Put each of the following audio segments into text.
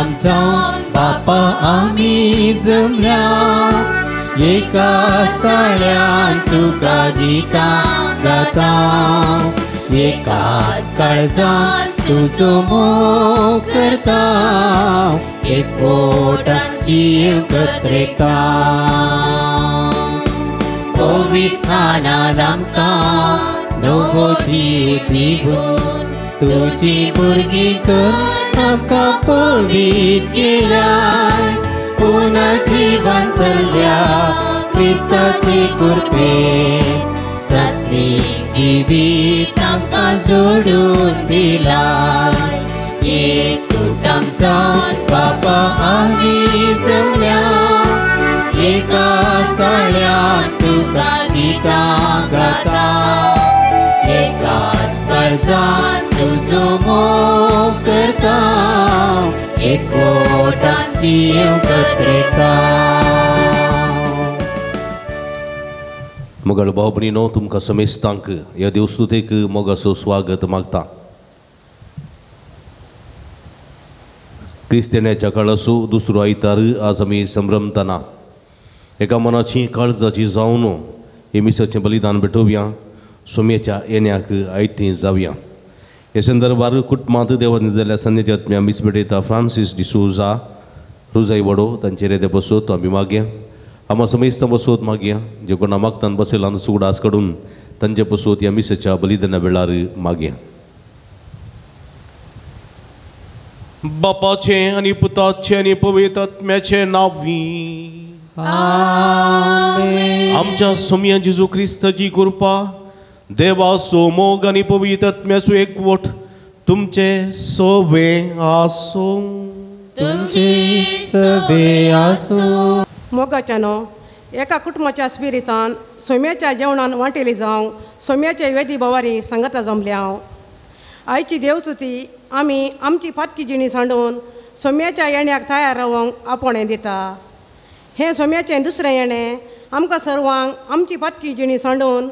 कुटाम जावन बापा आमी जमल्या, एका ताळ्यान तुका गितां गाता, एकाच काळजान तुजो मोग करता, एकवटान जीव कत्रेता. पवित्र आमकां नवो जीव दिवन तुजी भुरगीं कर आमकां पवित्र केल्याय, पुनर्जीवन चल्ल्या क्रिस्ताचे कृपेन सासणीक जिवीत आमकां जोडून दिलाय. एक कुटुंब जावन बापा आमी जमल्या, एका ताळ्यान तुका गितां गाता, एकाच काळजान तुजो मोग करता, एकवटान जीव कत्रेता. मोगाळ भाव भयणीनो, तुमकां समेस्तांक ह्या देवस्तुतेक मोगाचो स्वागत मागता. क्रिस्तांवाच्या काळाचो दुसरो आयतार आज आमी संभ्रमतना एका मनाची काळजाची जावन हे मिसाचें बलिदान भेटोवया, सोम्याच्या येण्याक आयतीं जावया. हे संदर्भार कुटुंबांत देवान जाल्ल्या सन्याच्या आत्म्या मीस भेटयता फ्रांसीस डिसोजा रोजाई वडो तांचेर येदे बसोत आमी मागया. आमा समेस्तां बसोत मागया, जे कोणा मागतान बसयला सुगडास काडून तांचे बसोत ह्या मिसाच्या बलिदाना वेळार मागया. बापाचें आनी पुताचें आनी पवित्र आत्म्याचें नांवी आमच्या सोम्या जेजू क्रिस्ताची कृपा, देवाचो मोग आनी पवित्र आत्म्याचो एकवट तुमचे सवे आसूं. तुमचे सवे आसूं. मोगाच्यानो एका कुटुंबाच्या स्पिरितान सोम्याच्या जेवणान वांटेली जावं सोम्याच्या वेदी भवारी सांगता जमल्या हांव. आयची देवस्तुती आमी आमची फातकी जिणी सांडून सोम्याच्या येण्याक तयार रावंक आपोवणें दिता. हें सोम्याचें दुसरें येणें आमकां सर्वांक आमची फातकी जिणी सांडून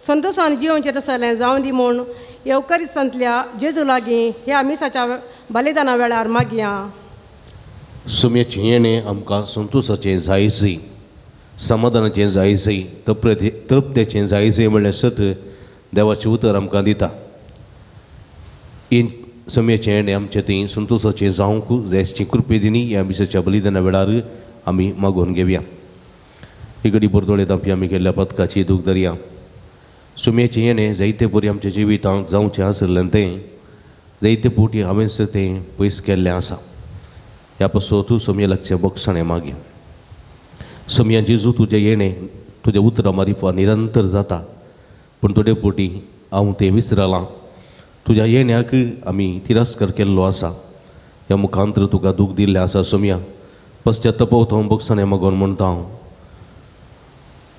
संतोशान जियोवचें तसलें जावं दी म्हूण येवकरिस्तांतल्या जेजू लागीं ह्या मिसाच्या बलिदाना वेळार मागया. सोम्याचें येणें आमकां संतोशाचें जायजय, समाधानाचें जायजय, तृप्तेचें जायजय म्हणल्यार सत देवाचें उतर आमकां दिता. सोम्याचें येणें आमचें थंय संतोशाचें जावंक जायची कृपे दिनी ह्या मिसाच्या बलिदाना वेळार आमी मागोवन घेवया. ही घडी बोरदोळे दापी आमी केल्ल्या पदकाची दूख धरया. सोम्याचें येणें जायते परी आमच्या जिवितांत जावचें आशिल्लें तें जायते पोटी हांवें तें पयस केल्लें आसा. ह्या पासत तूं सोम्या लागचें बक्षाणें मागया. सोम्या जेजू तुजें येणें तुज्या उतरां मारिफा निरंतर जाता, पूण थोडे पोटी हांव तें विसरलां. तुज्या येण्याक आमी तिरस्कार केल्लो आसा. ह्या मुखांतर तुका दूख दिल्लें आसा सोम्या. पश्चाताप हांव बक्षाणें मागोवन म्हणटा हांव.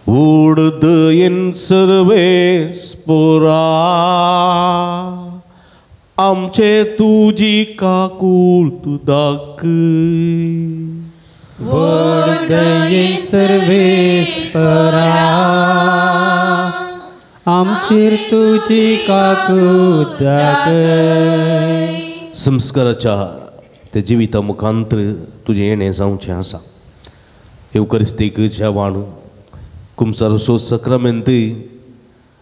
व्हड दयेन सर्वेस्पोरा आमचे तुजी काकूळ तूं दाखय. व्हड दयेन सर्वेस्पोरा आमचेर तुजी काकूळ दाखय. संस्काराच्या त्या जिविता मुखांतर तुजें येणें जावचें आसा. येवकरिस्तीक जेवण कुमसारसो सक्रामेंत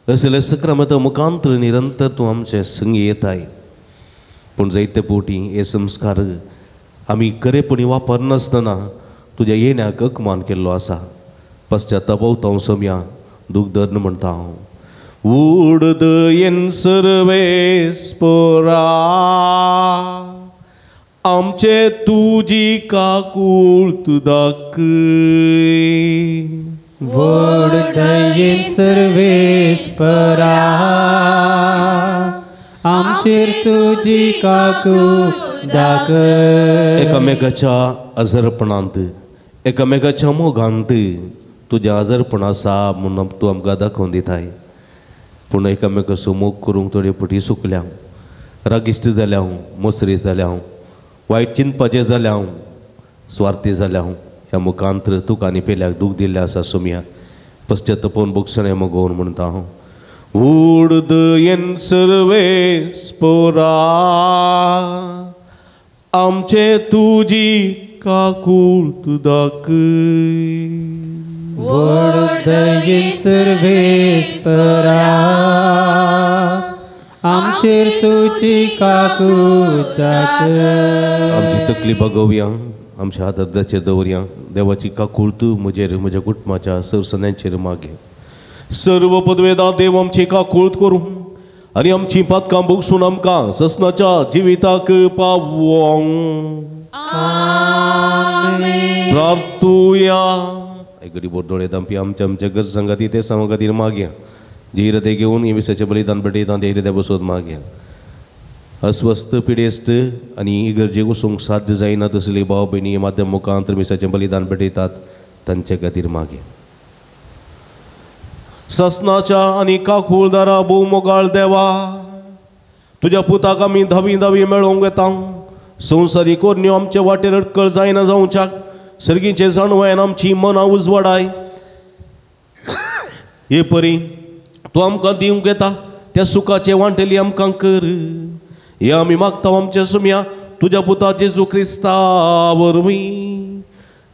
असले सक्रामेंता मुखांतर निरंतर तूं आमचे संगी येताय. पूण जायते पोटी हे संस्कार आमी खरेपणी वापरनासतना तुज्या येण्याक अकमान केल्लो आसा. पश्चाताप हांव सोम्या दूख धरून म्हणटा हांव. व्हड दयेन सर्वेस्पोरा आमचे तुजी काकूळ तूं दाखय. व्हड दयेन सर्वेस्पोरा आमचेर तुजी काकूळ दाखय. एकामेकाच्या आजारपणांत एकामेकाच्या मोगांत तुजें आजारपण आसा म्हूण तूं आमकां दाखोवन दिताय. पूण एकामेकाचो मोग करूंक थोडे पटी सुकल्या हांव, रागिश्ट जाल्या हांव, मोसरी जाल्या हांव, वायट चिंतपाचें जाल्या हांव, स्वार्थी जाल्या हांव. ह्या मुखांतर तुका आनी पेल्याक दूख दिल्लें आसा सोम्या. पश्चातापोवन बक्षणें मागोवन म्हणटा हांव. व्हड दयेन सर्वेस्पोरा आमचे तुजी काकूळ दाखय. व्हड दयेन सर्वेस्परा आमचेर तुजी काकूळ दाखय. आमची तकली बागोवया, आमच्या हातात दचे दवरया. देवाची काकूळ तूं म्हजेर, म्हज्या कुटुंबाच्या सरसन्यांचेर मागे. सर्व पदवेदा देव आमची काकूळ करूं आनी आमची पातकां भोगसून आमकां ससनाच्या जिविताक पावोंक. प्रार्थुया. गरीब दोळे दामपी आमच्या आमच्या गरजां खातीर ते सामा खातीर मागया. जे हिरदे घेवन हे विसाचें बलिदान भेटयता ते हिरदे बसोत मागया. अस्वस्थ पिडेस्त आनी इगर्जेक वचूंक साध्य जायना तसली भाव भयणी माध्यम मुखांत मिसाचें बलिदान भेटयतात तांचे खातीर मागया. ससनाच्या आनी काकुळदारा भोव मोगाळ देवा, तुज्या पुताक आमी धावी धावी मेळोवंक येता. संवसारीक कोरन्यो आमचे वाटेर अडकळ जायना जावच्याक सर्गीचे जाणवायन आमची मनां उजवाडाय. हे परी तूं आमकां दिवंक येता त्या सुखाचे वांटेली आमकां कर. हे आमी मागता आमच्या सुम्या तुज्या पुता जेजू क्रिस्ता वरवीं.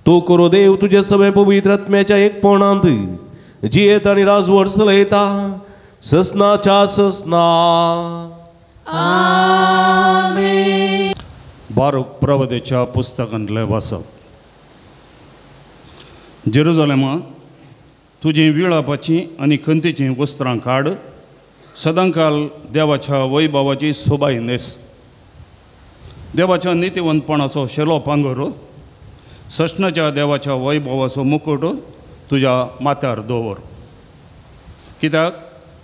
तूं करो देव तुजे सगळे पवित्र आत्म्याच्या एकपणांत जियेत आनी राजवट चलयता ससनाच्या ससना. आमेन. बारूक प्रवदेच्या पुस्तकांतलें वाचप. जेरुजलेमा, तुजीं विळापाचीं आनी खंतीचीं वस्त्रां काड, सदांकाल देवाच्या वैभवाची सोबाय न्हेस. देवाच्या नितीवंतपणाचो शेलो पांगोर, ससनाच्या देवाच्या वैभवाचो मुकुट तुज्या माथ्यार दवर. कित्याक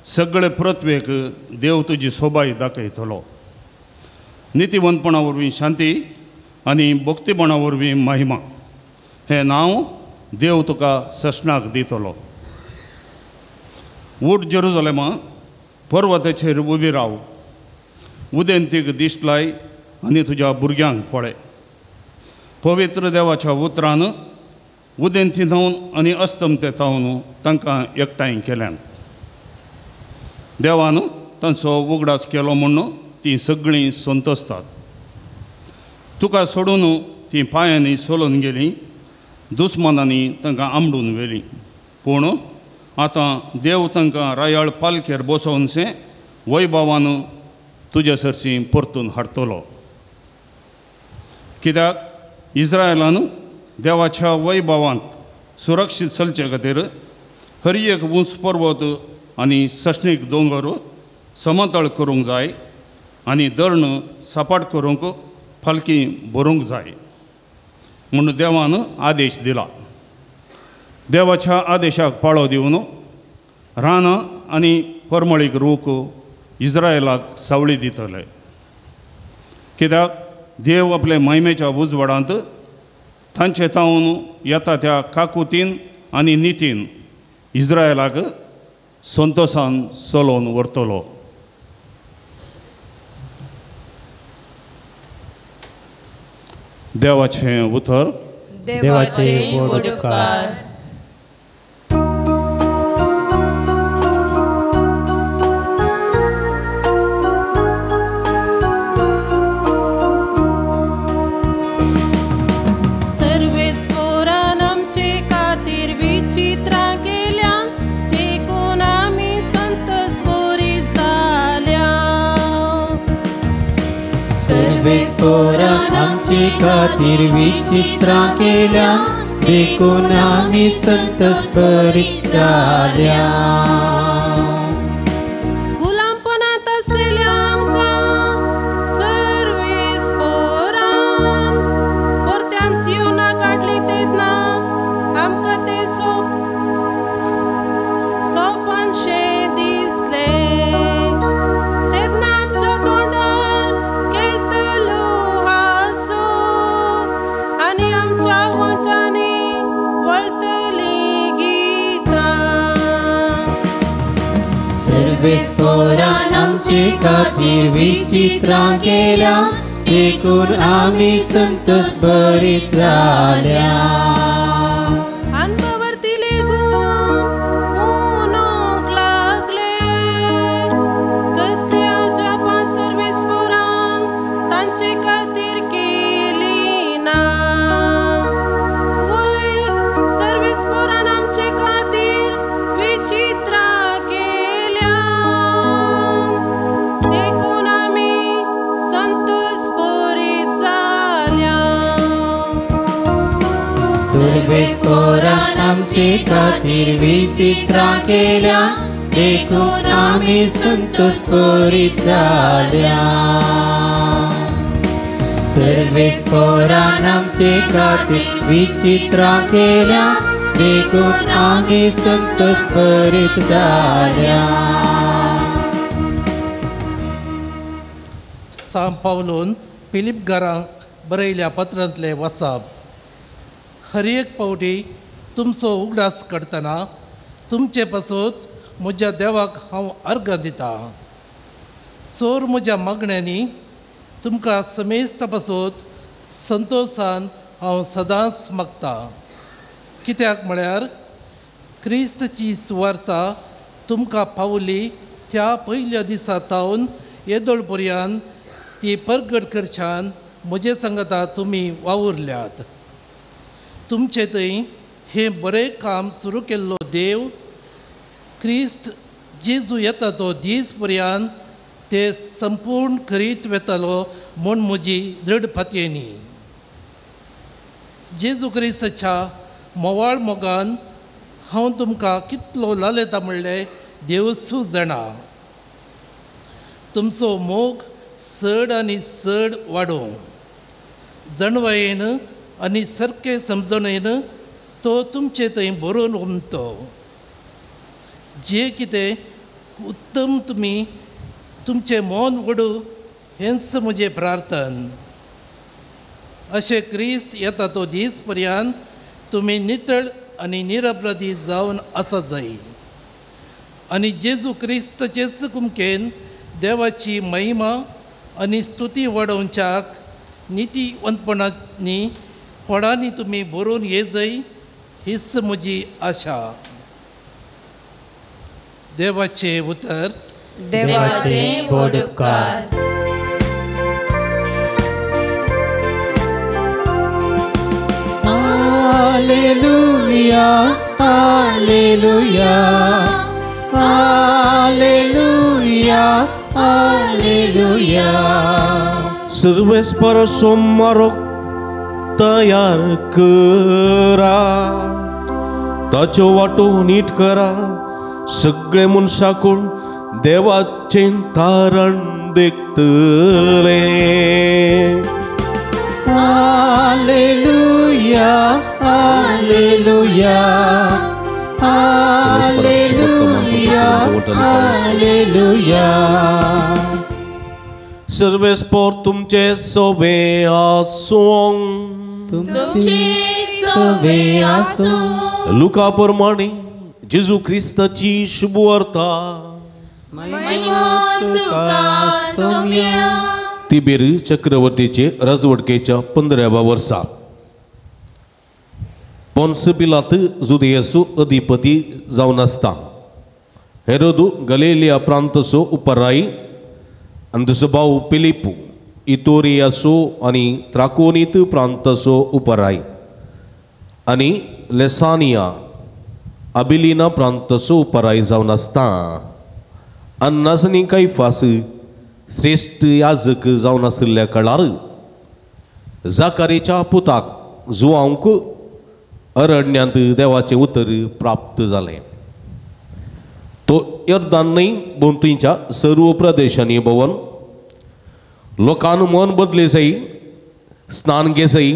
सगळे पृथ्वेक देव तुजी सोबाय दाखयतलो. नितीवंतपणा वरवीं शांती आनी भक्तीपणा वरवीं महिमा हें नांव देव तुका ससनाक दितलो. उठ जेरुजलेमा, पर्वताचेर उबी राव, उदेंतीक दिश्ट लाय आनी तुज्या भुरग्यांक पळय. पवित्र देवाच्या उतरान उदेंती जावन आनी अस्तमते जावन तांकां एकठांय केल्यान. देवान तांचो उगडास केलो म्हूण तीं सगळीं संतोसतात. तुका सोडून तीं पांयांनी सोलून गेलीं, दुस्मानांनी तांकां आमडून व्हेलीं. पूण आतां देव तांकां रायाळ पालखेर बसोवनशें वैभवान तुजे सरशीं परतून हाडटलो. कित्याक इस्रायलान देवाच्या वैभवांत सुरक्षीत चलचे खातीर हर एक उंच पर्वत आनी सशणीक दोंगर समतळ करूंक जाय आनी धरण सपाट करूंक फालकी भरूंक जाय म्हूण देवान आदेश दिला. देवाच्या आदेशाक पाळो दिवन रानां आनी परमळीक रूख इस्रायलाक सावळी दितले. कित्याक देव आपले महिमेच्या उजवाडांत तांचे तावन येता त्या काकुतीन आनी नितीन इस्रायलाक संतोसान चलोवन व्हरतलो. देवाचें उतर. देवाचे व्हड उपकार. सर्वेस्पोरान आमचे खातीर विचित्रां केल्या देखून आमी संतोष जाल्या. गुलामपणांत आसलेल्या आमकां सर्वेस्पोरान परत्यान सियोना काडली तेन्ना आमकां तें सोपनशें दिसलें. तेन्ना आमच्या तोंडार खेळटलो हांसो आनी आमच्या ओंठांनी वळटलीं गितां. सर्वेस्पोरान आमचे खातीर विचित्रां केल्या देखून आमी संतोष बरीत जाल्या. कसल्या जापा सर्वेस्पोरान तांचे खातीर केली. सर्वेस्पोरान आमचे खातीर विचित्रां केल्या देखून आमी संतोष भरीत जाल्या. सर्वेस्पोरान आमचे खातीर विचित्रां केल्या देखून आमी संतोष भरीत जाल्या. सांत पावलून फिलिपगारांक बरयल्या पत्रांतले वाचप. हर एक पावटी तुमचो उगडास करतना तुमचे पासत म्हज्या देवाक हांव अर्गां दितां. सोर म्हज्या मागण्यांनी तुमकां समेस्त पासत संतोशान हांव सदांच मागतां. कित्याक म्हळ्यार क्रिस्तची सुवार्ता तुमकां पावली त्या पयल्या दिसा तावन येदोळ पर्यंत ती परगट करच्यान म्हजे सांगता तुमी वावुरल्यात. तुमचे थंय हें बरें काम सुरू केल्लो देव क्रिस्त जेजू येता तो दीस पर्यंत ते संपूर्ण करीत वेतालो म्हूण म्हजी दृढ फातयेनी. जेजू क्रिस्ताच्या मोवाळ मोगान हांव तुमकां कितलो लालयता म्हणलें देवूच जाणा. तुमचो मोग चड आनी चड वाडोवं जाणवायेन आनी सारकें समजणेन तो तुमचे थंय बरोवन उमतो. जें कितें उत्तम तुमी तुमचें मन वडूं हेंच म्हजें प्रार्थन. अशें क्रिस्त येता तो दीस पर्यंत तुमी नितळ आनी निरपराधी जावन आसा जाय आनी जेजू क्रिस्ताचेच कुमकेन देवाची महिमा आनी स्तुती वाडोवच्याक नितीवंतपणांनी फळांनी तुमी बरोवन ये जाय हीच म्हजी आशा. देवाचें उतर. देवाचें व्हड उपकार. हालेलुया हालेलुया हालेलुया हालेलुया. सर्वेस्पर सोमारोक तयार करा, ताच्यो वाटो नीट करा, सगळे मनशाकून देवाचें तारण देखतले. हालेलुया हालेलुया हालेलुया हालेलुया. सर्वेस्पर तुमचे सोबे आसूं. तुमचे सोबे आसूं. लुका प्रमाणे जेजू क्रिस्ताची शुभवार्ता. महिमा तुका सोम्या. तिबेर चक्रवर्तीचे राजवटकेच्या 15व्या वर्सा पोन्स पिलात जुदेयाचो अधिपती जावन आसता हेरोदू गलेलिया प्रांताचो उपराई आनी दुसरो भाव पिलिपू इतोरियाचो आनी त्राकोनीत प्रांताचो उपराई आनी लेसानिया अबिलिना प्रांताचो उपराई जावन आसता अन्नास आनी कैफास श्रेश्ठ याजक जावन आशिल्ल्या काळार जाकारीच्या पुताक जुवांक अरण्यांत देवाचें उतर प्राप्त जालें. तो यर्दान न्हंय भोंवतणच्या सर्व प्रदेशांनी भोंवन लोकांक मन बदले जाय, स्नान घेजाय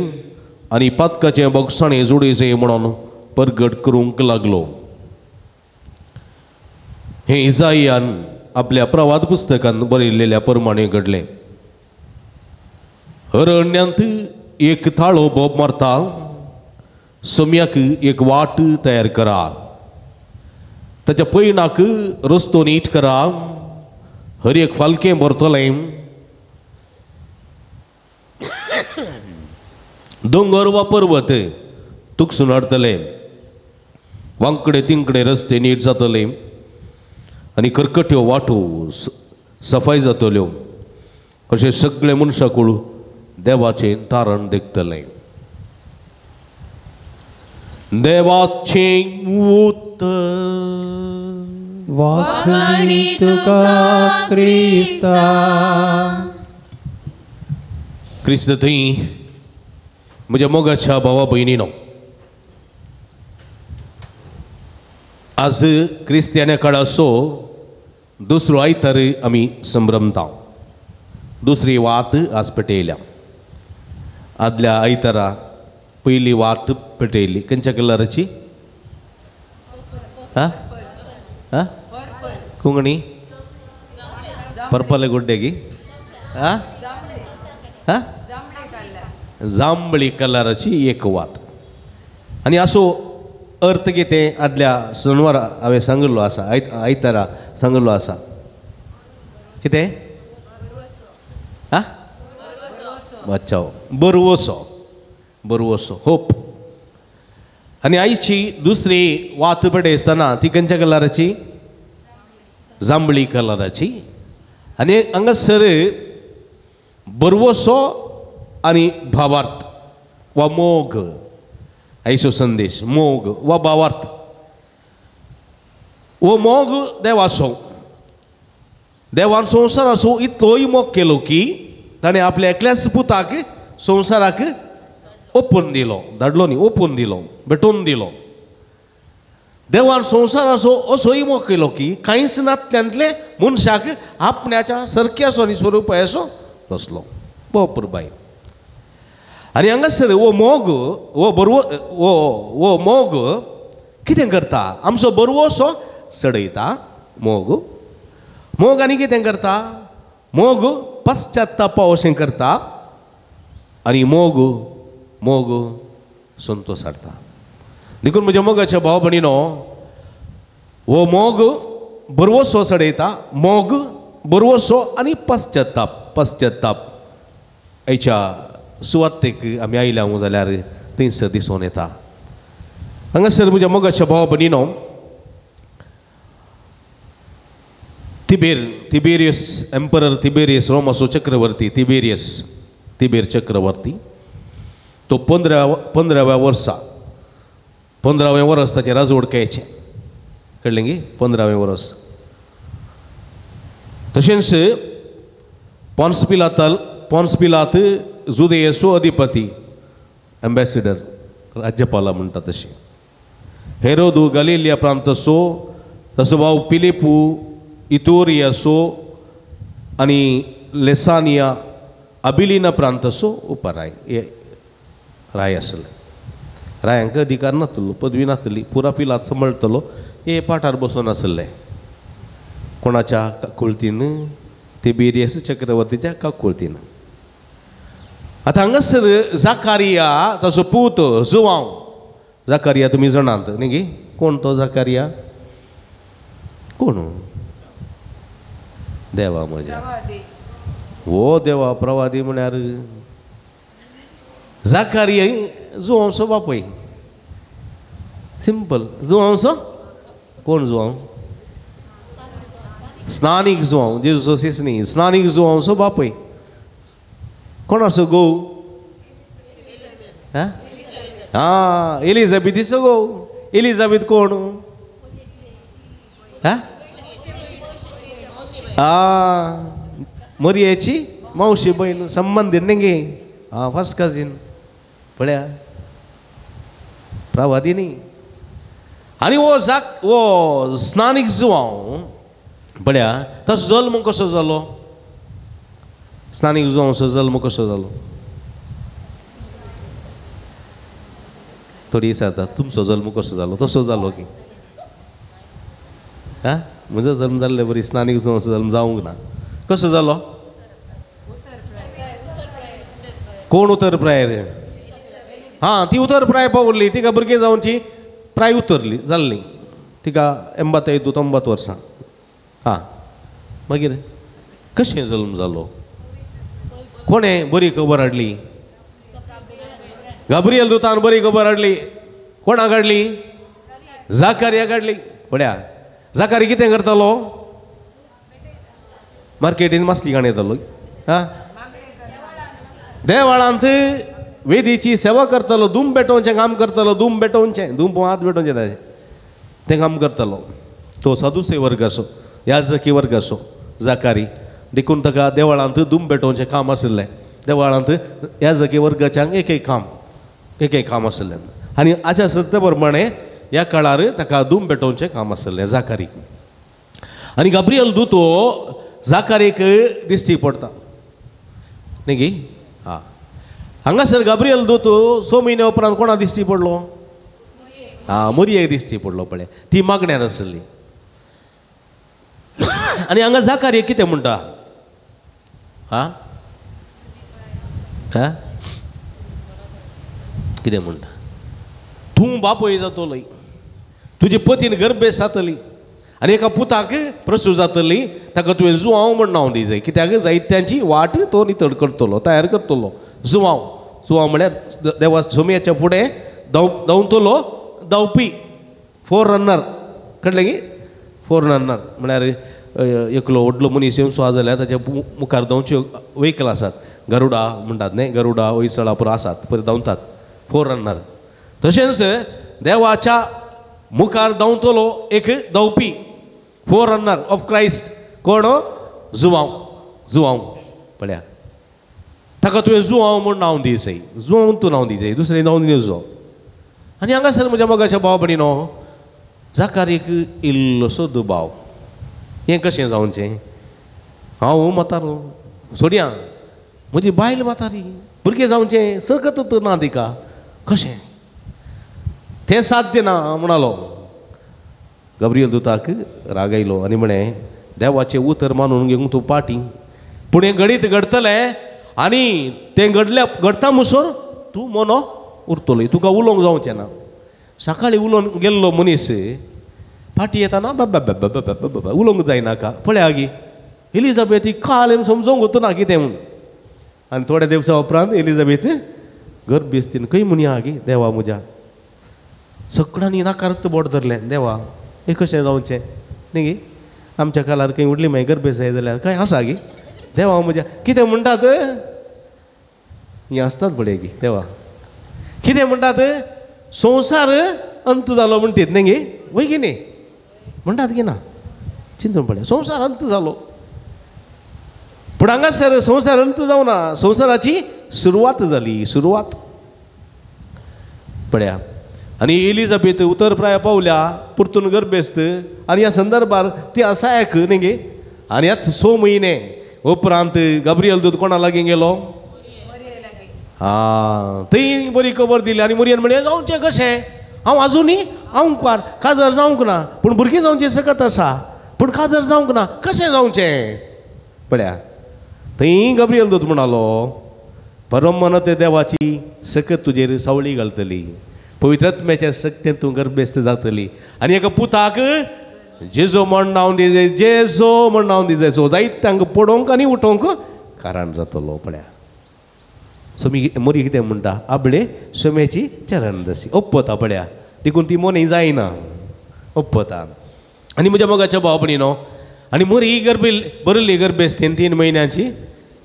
आनी पातकाचें बोगसाणें जोडी जाय म्हणून परगट करूंक लागलो. हें इजायान आपल्या प्रवाद पुस्तकान बरयल्ल्या प्रमाणें घडलें. अरण्यांत एक थाळो बोब मारता, सम्याक एक वाट तयार करा, ताच्या पयणाक रस्तो नीट करा, हर एक फालकें भरतलें, दोंगर वा पर्वत तुकसून हाडटले, वांकडे तिंकडे रस्ते नीट जातले आनी करकट्यो वाटो सफाय जातल्यो. अशें सगळे मनशाकूळ देवाचें तारण देखतलें. देवाचें उतर. वाखाणी तुका क्रिस्ता. क्रिस्त थंय म्हज्या मोगाच्या भावा भयणीनो, आज क्रिस्तियाना काळाचो दुसरो आयतार आमी संभ्रमता. दुसरी वात आज पेटयल्या. आदल्या आयतारा पयली वात पेटयली. खंयच्या कलराची? आं आं कोंकणी पर्पल गुड्डेगी आं आं जांबळी कलराची एक वात. आनी असो अर्थ कितें आदल्या सनवारा हांवें सांगिल्लो आसा, आयतारा सांगिल्लो आसा. कितें? आं बचाव, बरवसो, बरवसो, होप. आनी आयची दुसरी वात पेटय आसतना ती खंयच्या कलराची? जांबळी कलराची. आनी हांगासर बरवसो आनी भावार्थ वा मोग, आयचो संदेश मोग वा भावार्थ. हो मोग देवाचो. देवान संवसाराचो इतलोय मोग केलो की ताणें आपल्या एकल्याच पुताक संवसाराक ओपून दिलो. धाडलो न्ही, ओपून दिलो, भेटोवन दिलो. देवान संवसाराचो असोय मोग केलो की कांयच नातल्यांतले मनशाक आपण्याच्या सरक्याचो आनी स्वरुपाचो रचलो. भोव बाय. आनी हांगासर हो मोग, हो बरवो, हो हो मोग कितें करता? आमचो बरवसो चडयता मोग. मोग आनी कितें करता? मोग पश्चातापा अशें करता आनी मोग मोग संतोश हाडटा. देखून म्हज्या मोगाच्या भाव भयणीनो, हो मोग बरवसो चडयता, मोग बरवसो आनी पश्चाताप. पश्चाताप आयच्या सुवातेक आमी आयल्या जाल्यार थंयसर दिसून येता. हांगासर म्हज्या मोगाच्या भाव भयणीनो, तिबेर, तिबेरियस एम्परर तिबेरियस, रोमाचो चक्रवर्ती तिबेरियस, तिबेर चक्रवर्ती, तो पंदराव्या वर्सा, 15वें वर्स ताचें राजवडकायेचें, कळ्ळें गी? 15वें वर्स. तशेंच पॉन्स पिलात जुदेयेचो अधिपती, एम्बेसिडर, राज्यपाला म्हणटा तशें. हेरोदू गलिलिया प्रांताचो, तसो भाव पिलिपू इतोरियाचो आनी लेसानिया अबिलिना प्रांताचो उपराय राय आसले. रायांक अधिकार नातलो, पदवी नातली, पुरा पिलात सांबाळटलो हे पाठार बसून आसले. कोणाच्या काकुळतीन? तिबेरियस चक्रवर्तीच्या काकुळतीन. आतां हांगासर जाकारिया ताचो पूत जुवांव. जाकारिया तुमी जाणात न्ही गी? कोण तो जाकारिया? कोण? देवा म्हज्या, हो देवा प्रवादी म्हळ्यार जाकारिया जुवांवचो बापूय. सिंपल. जुवांवचो कोण? जुवांव स्नानीक जुवांव, जेजूचो सीस न्ही, स्नानीक जुवांवचो बापूय. कोणाचो घोव? आं, एलिझाबेथीचो घोव. एलिझाबेथ कोण? आं, मरियेची मावशी बयन, संबंदीत न्ही गे, आं, फर्स्ट कजीन. पळया प्रवादी न्ही. आनी हो जाक, हो स्नानीक जुवांव पळया, ताचो जल्म कसो जालो? स्नानीक जुवांवचो जल्म कसो जालो? थोडी विचारता तुमचो जल्म कसो जालो? तसो जालो की आं, म्हजो जल्म जाल्ले बरी स्नानीक जुवांवचो जल्म जावंक ना. कसो जालो? कोण उतर प्राय रे? हां, ती उतर प्राय पावली, तिका भुरगीं जावची प्राय उतरली जाल्ली, तिका 80 90 वर्सां. हां, मागीर कशें जल्म जालो? कोणें बरी खबर हाडली? गाब्रियल दुतान बरी खबर हाडली. कोणाक हाडली? जाकारियाक हाडली. पळया जाकारी कितें करतालो? मार्केटीन मासली काण येतालो. आं, देवाळांत वेदीची सेवा करतालो, धूम पेटोवचें काम करतालो, धूम पेटोवचें, धूम हात पेटोवचें ताचें तें काम करतालो. तो सादुसे वर्गाचो, याजकी वर्गाचो जाकारी. देखून ताका देवळांत धूम पेटोवचें काम आशिल्लें. देवळांत याजकी वर्गाच्यांक एक एक काम, एक एक काम आशिल्लें. आनी हाच्या सत्य प्रमाणे ह्या काळार ताका धूम पेटोवचें काम आसलें जाकारीक. आनी गाब्रियल दूत जाकारीक दिश्टी पडटा न्ही गी. आं हांगासर गाब्रियल दूत 6 म्हयन्या उपरांत कोणा दिश्टी पडलो? आं मोरयेक दिश्टी पडलो. पळय ती मागण्यार आसली. आनी हांगा जाकारीक कितें म्हणटा? आं आं कितें म्हणटा? तूं बापूय जातलो, तुजे पतीन गर्भेस जातली आनी एका पुताक प्रसूत जातली, ताका तुवें जुवांव म्हण नांव दी जाय, कित्याक जायत्यांची वाट तो नितळ करतलो, तयार करतलो. जुवांव, जुवांव म्हळ्यार देवा सोमयाच्या फुडें धांवतलो, धांवपी, फोर रनर. कळ्ळें की? फोर रनर म्हळ्यार एकलो व्हडलो मनीस येवन आसा जाल्यार ताच्या मुखार धांवच्यो व्हेकल आसात, गरुडा म्हणटात न्ही, गरुडा वयसळा पुरो आसात, पयर धांवतात, फोर रनर. तशेंच देवाच्या मुखार धांवतलो एक धांवपी, फोर रनर ऑफ क्रायस्ट. कोण? जुवांव. जुवांव पळया ताका तुवें जुवांव म्हूण नांव दी जाय, जुवांव तूं नांव दी जाय, दुसरें नांव दिवचो. आनी हांगासर म्हज्या मोगाच्या भाव भयणीनो जाकारीक इल्लोसो दुबाव, हें कशें जावचें? हांव म्हातारो सोडया, म्हजी बायल म्हातारी, भुरगें जावचें सकत ना तिका, कशें तें साध्य ना म्हणालो. गाब्रियल दुताक राग आयलो आनी म्हळें देवाचें उतर मानून घेवंक तूं पाटी, पूण हें घडीत घडटलें आनी तें घडल्या घडटा म्हणसर तूं मोनो उरतलो, तुका उलोवंक जावचें ना. सकाळीं उलोवन गेल्लो मनीस फाटी येताना बाबा बाबा बाबा बाबा उलोवंक जायनाका. पळया गी एलिझाबेथ ही काल समजोंक वतना कितें म्हूण. आनी थोड्या दिवसा उपरांत एलिझाबेथ गर्भेस्तीन खंय म्हणया गी देवा म्हज्या सगळ्यांनी नाकारत बोट धरलें, देवा हें कशें जावचें न्ही गी, आमच्या काळार खंय उडली मागीर गर्भेस जाय जाल्यार खंय आसा गी देवा म्हज्या. कितें म्हणटात हीं आसतात पळय गी देवा, कितें म्हणटात संवसार अंत जालो म्हणटीत न्ही गी, वय की न्ही म्हणटात की ना, चिंतून पळय संवसार अंत जालो. पूण हांगासर संवसार अंत जावना, संवसाराची सुरवात जाली, सुरवात पळया. आनी एलिझाबेथ उतर प्राय पावल्या परतून गर्भेस्त आनी ह्या संदर्भार ती असायक न्ही गे. आनी आतां 6 म्हयने उपरांत गाब्रियल दूत कोणा लागीं गेलो? आं थंय बरी खबर दिली आनी मोरयेन म्हणलें जावचें कशें, हांव आजुनूय हांव काजार जावंक ना, पूण भुरगीं जावचें सकत आसा, पूण काजार जावंक ना, कशें जावचें? पळया थंय गाब्रियल दूत म्हणालो परम ते देवाची सकत तुजेर सावळी घालतली, पवित्र आत्म्याच्या सक्तेन तूं गर्भेस्त जातली आनी एका पुताक जेजो म्हण नांव दी जाय, जेजो म्हण नांव दी जाय, सो जायत तांकां पडोवंक आनी उठोवंक कारण जातलो. पळया सोमी मोरी कितें म्हणटा, आबळे सोम्याची चरण दसी ओप्पता. पळया देखून ती मोनी जायना, ओप्पता. आनी म्हज्या मोगाच्या भाव भयणीनो आनी मोरी गर्भे बरयल्ली गर्भेस्तीन 3 म्हयन्यांची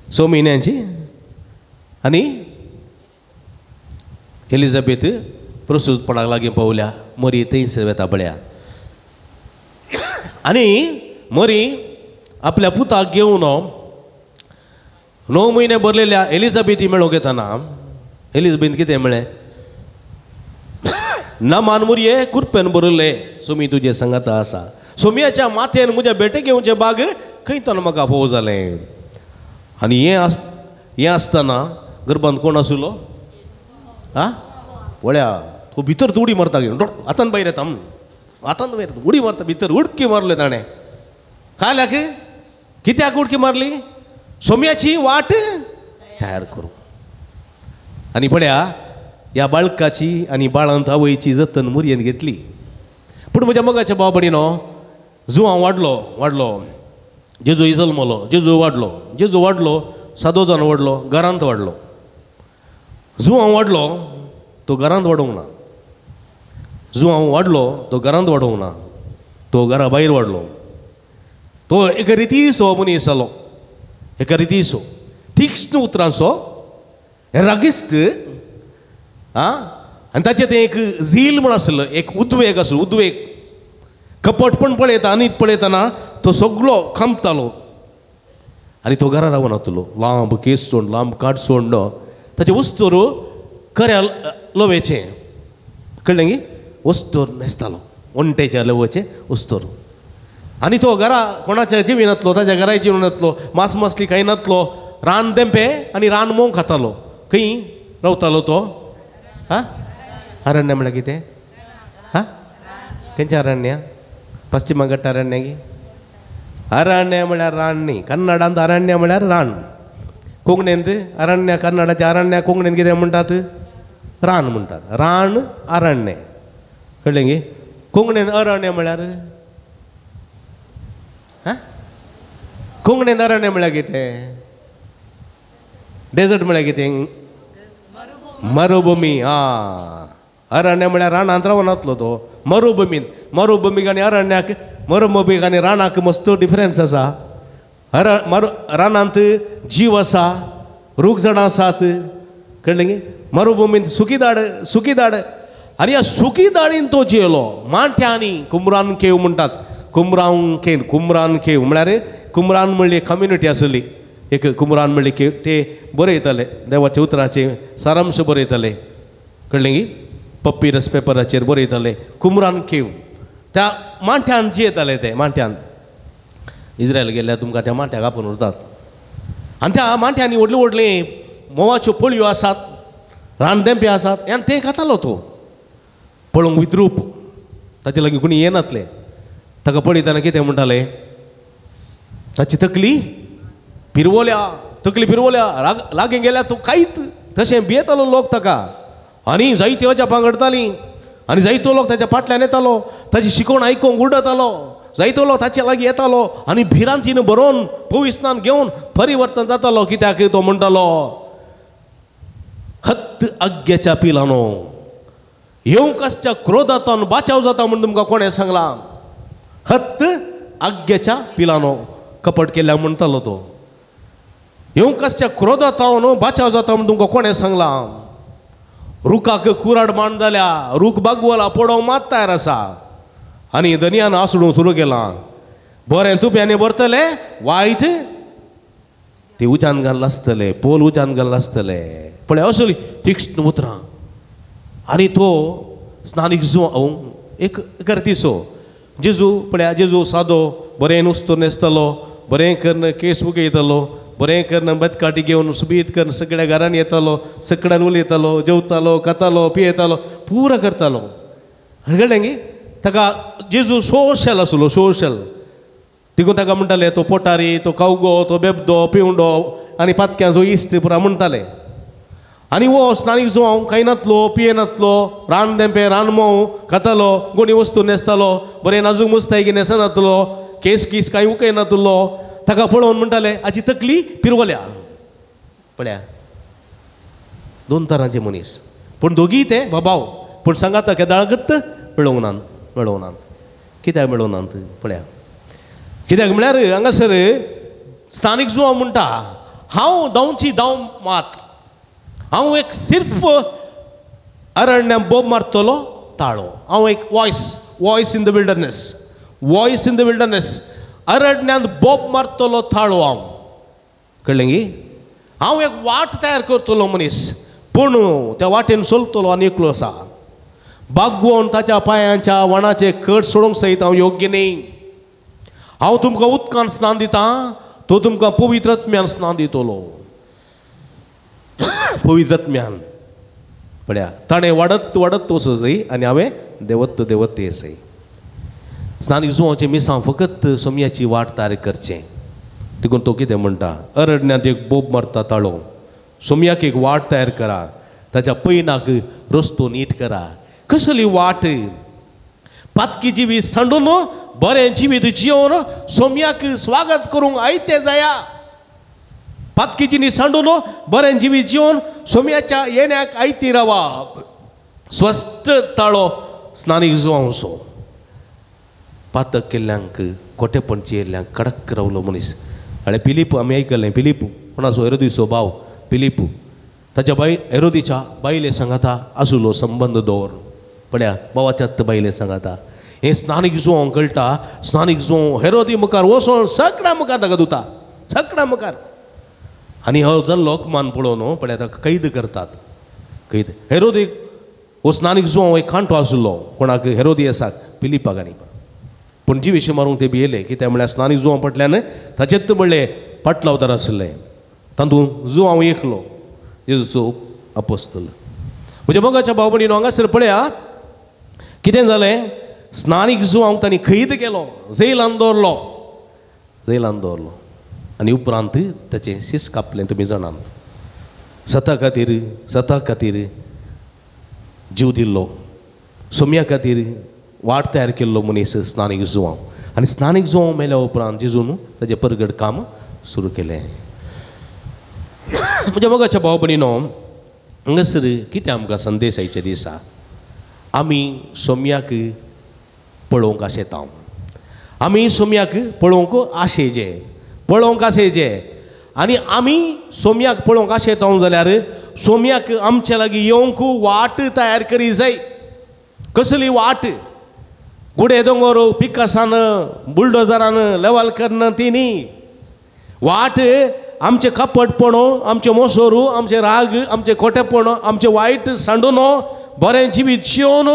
6 म्हयन्यांची आनी एलिझाबेथ प्रसूतपणाक लागीं पावल्या, मरी थंयसर वेता. पळया आनी मरी आपल्या पुताक घेवन 9 म्हयने भरलेल्या एलिझाबेथी मेळोवंक येताना एलिझाबेथ कितें म्हळें, नमान मुरये कुरपेन भरले सोमी तुजे सांगाता आसा, सोमयाच्या माथेन म्हज्या भेटे घेवचें बाग खंय तो म्हाका फोव जालें. आनी हें आसतना गर्भांत कोण आशिल्लो? आं पळया तो भितर उडी मारता, हातान भायर येता, हातान भायर उडी मारता, भितर उडकी मारले ताणें. काल्याक कित्याक उडकी मारली? सोम्याची वाट तयार करूं. आनी पळया ह्या बाळकाची आनी बाळांत आवयची जतन मुरयेन घेतली. पूण म्हज्या मोगाच्या भाव भयणीनो जुवांव वाडलो वाडलो, जेजू जल्मलो, जेजू वाडलो, जेजू वाडलो, सादोजान वाडलो, घरांत वाडलो. जुवांव वाडलो तो घरांत वाडोवंक ना, जुवांव वाडलो तो घरांत वाडोवंक ना, तो घरा भायर वाडलो. तो एका रितीसो मनीस जालो, एका रितीसो तीक्ष्ण उतरांचो रागिश्ट. आं आनी ताचें तें एक झील म्हूण आसलो, एक उद्वेग आसलो, उद्वेग. कपटपण पळयता आनी पळयतना तो सगळो खांबतालो आनी तो घरा रावनातलो. लांब केस सोंड, लांब काट सोंड, ताचें वस्तूर कऱ्या लोवेचें, कळ्ळें गी, वस्तूर न्हेसतालो, वण्टेच्या लवचे वस्तूर. आनी तो घरा कोणाच्या जिवी नातलो, ताच्या घराय जिवन नातलो, मास मासली कांय नातलो, रान देंपे आनी रान मोंग खातालो. खंय रावतालो तो? हा, अरण्य म्हळ्यार कितें? हा, खंयचें अरण्य? पश्चिम घट्ट अरण्य की? अरण्य म्हळ्यार रान न्ही, कन्नडांत अरण्य म्हळ्यार रान, कोंकणींत अरण्य, कन्नडाचें अरण्य कोंकणींत कितें म्हणटात? रान म्हणटात, रान अरण्य, कळ्ळें गी? कोंकणींत अरण्य म्हळ्यार कोंकणींत अरण्य म्हळ्यार कितें? डेजर्ट म्हळ्यार कितें? मरुभूमी. आं, अरण्य म्हळ्यार रानांत रावनातलो तो, मरुभूमीन. मरुभूमीक आनी अरण्याक, मरुभूमीक आनी रानाक मस्त डिफरन्स आसा. रानांत जीव आसा, रूख झाडां आसात, कळ्ळें गी? मरुभूमींत सुकी दाड, सुकी दाड. आनी ह्या सुकी दाडीन तो जियेलो. मांट्यांनी कुमरान केव म्हणटात, कुमरान केव, कुमरान केव म्हळ्यार कुमरान म्हणली कम्युनिटी आसली एक, कुमरान म्हणली केव, ते बरयताले देवाच्या उतराचे सारांश बरयताले, कळ्ळें गी? पप्पी रस पेपराचेर बरयताले कुमरान केव. त्या मांट्यान जियेताले ते मांट्यान. इस्रायल गेल्यार तुमकां त्या मांट्याक आपोवन व्हरतात आनी त्या मांट्यांनी व्हडल्यो व्हडलीं म्होंवाच्यो पोळयो आसात, रानदेंपे आसात, आनी तें खातालो तो. पळोवंक विद्रूप, ताचे लागीं कोणी येनातले. ताका पळयतना कितें म्हणटाले? ताची तकली पिरवल्या, तकली पिरवल्या, लागीं गेल्यार तो कांयच तशें भियेतालो लोक ताका. आनी जायती अजापां घडटालीं आनी जायतो लोक ताच्या फाटल्यान येतालो, ताची शिकवण आयकूंक उडतालो, जायतो लोक ताचे लागीं येतालो आनी भिरांतीन भरोवन पविस्नान घेवन परिवर्तन जातालो. कित्याक? तो म्हणटालो, हत्त आग्याच्या पिलानो, येवंक आसच्या क्रोधांतल्यान बाचाव जाता म्हूण तुमकां कोणें सांगलां? हत्त आग्याच्या पिलानो, कपट केल्या म्हणटालो तो. येवंक आसच्या क्रोधांतल्यान बाचाव जाता म्हूण तुमकां कोणें सांगलां? रुखाक कुराड मांड जाल्या, रूख बागवला, पडोवंक मात तयार आसा. आनी धनयान आसडूंक सुरू केलां, बरें तुप्यांनी भरतले, वायट ती उज्यान घाल्ला आसतले, पोल उज्यान घाल्ला आसतले. पळय असली तीक्ष्ण उतरां. आनी तो स्नानीक जुआंव एक करतीसो जेजू, पळया जेजू सादो, बरें नुस्तो न्हेसतलो, बरें करून केस उगयतलो, बरें करून बतकाटी घेवन सुबीत करून सगळ्या घरान येतालो, सगळ्यान उलयतालो, जेवतालो, खातालो, पियेतालो, पुरो करतालो. कळ्ळें गी? ताका जेजू सोशल आसलो, सोशल. तिगून ताका म्हणटाले तो पोटारी, तो कावगो, तो बेबदो, पिवंडो आनी पातक्यांचो इश्ट पुरा म्हणटाले. आनी हो स्नानीक जुआंव कांय नातलो, पियेनातलो, रान देंपे, रान मोव खातालो, गोणी वस्तू न्हेसतालो, बरें नाजूक मुस्तायकी न्हेसनातलो, केस कीस कांय उकयनातलो. ताका पळोवन म्हणटाले हाची तकली पिरवल्या. पळया दोन तरांचे मनीस, पूण दोगीय ते बाबाव, पूण सांगाता केदाळगत मेळोवंक नात, मेळोवंक नात. कित्याक मेळोवंक नात? पळया कित्याक म्हळ्यार हांगासर स्थानीक जुआंव म्हणटा, हांव धांवची धांव मात, हांव एक सिर्फ अरण्या बोब मारतलो ताळो, हांव एक voice, voice in the wilderness, voice in the wilderness, अरण्यांत बोब मारतलो थाळो हांव, कळ्ळें गी? हांव एक वाट तयार करतलो मनीस, पूण त्या वाटेन चलतलो आनी एकलो आसा, बागवोन ताच्या पांयांच्या वणाचे कट सोडूंक सयत हांव योग्य न्ही. हांव तुमकां उदकान स्नान दितां, तो तुमकां पवित्र आत्म्यान स्नान दितलो, पवित्र आत्म्यान. पळया ताणें वाडत वाडत वचो जाय आनी हांवें देवत्त देवत्त येसय. स्नानीक जुआंचें मिसांव फकत सोमयाची वाट तयार करचें. देखून तो कितें म्हणटा, अरण्यांत एक बोब मारता ताळो, सोमयाक एक वाट तयार करा, ताच्या पयनाक रस्तो नीट करा. कसली वाट? पातकी जिवीत सांडून बरें जिवीत जियोवन सोमयाक स्वागत करूंक आयते जाया. पातकी जिणी सांडून बरें जिवीत जियोवन सोमयाच्या येण्याक आयती रावा. स्वस्थ ताळो स्नानीक जुआंवचो. पातक केल्ल्यांक, खोटेपण चियेल्ल्यांक कडक रावलो मनीस. आनी पिलीप आमी आयकलें, पिलीप कोणाचो? हेरोदीचो भाव पिलीप, ताच्या बाय हेरोदीच्या बायले सांगाता आसलो संबंद दवर. पळया भावाच्यात बायले सांगाता. हें स्नानीक जुआंव कळटा, स्नानीक जुआंव हेरोदी मुखार वचोन सगळ्या मुखार ताका धुता, सगळ्या मुखार. आनी हो जाल्लो अपमान पळोवन पळया ताका कैद करतात, कैद. हेरोदीक हो स्नानीक जुवांव एक कांटो आशिल्लो कोणाक हेरोदियसाक पिलिपाक आनी पूण जिविशी मारूंक ते भियेले कित्याक म्हळ्यार स्नानीक जुवांव फाटल्यान ताचेच म्हणलें पाटलावदार आशिल्ले तातूंत जुवांव एकलो जेजूचो अपोस्तल. म्हज्या मोगाच्या भाव भयणीनो हांगासर पळया कितें जालें स्नानीक जुवांक तांणी खैद केलो जेलान दवरलो जेलान दवरलो आनी उपरांत ताचें शीस कापलें. तुमी जाणात सता खातीर सता खातीर जीव दिल्लो सोम्या खातीर वाट तयार केल्लो मनीस स्नानीक जुवांव आनी स्नानीक जुवांव मेल्या उपरांत जेजून ताचें परगट काम सुरू केलें. म्हज्या मोगाच्या भाव भयणीनो हांगासर कितें आमकां संदेश आयच्या दिसा आमी सोम्याक पळोवंक आशेता आमी सोम्याक पळोवंक आशेजे पळोवंक आशेजे आनी आमी सोम्याक पळोवंक आशेता जाल्यार सोम्याक आमच्या लागीं येवंक वाट तयार करी जाय. कसली वाट? गुडे दोंगर पिकासान बुलडोजरान लेवल करन ती न्ही वाट. आमचें कपटपण आमचें मोसोरू आमचें राग आमचें खोटेपण आमचें वायट सांडून बरें जिवीत शिवोन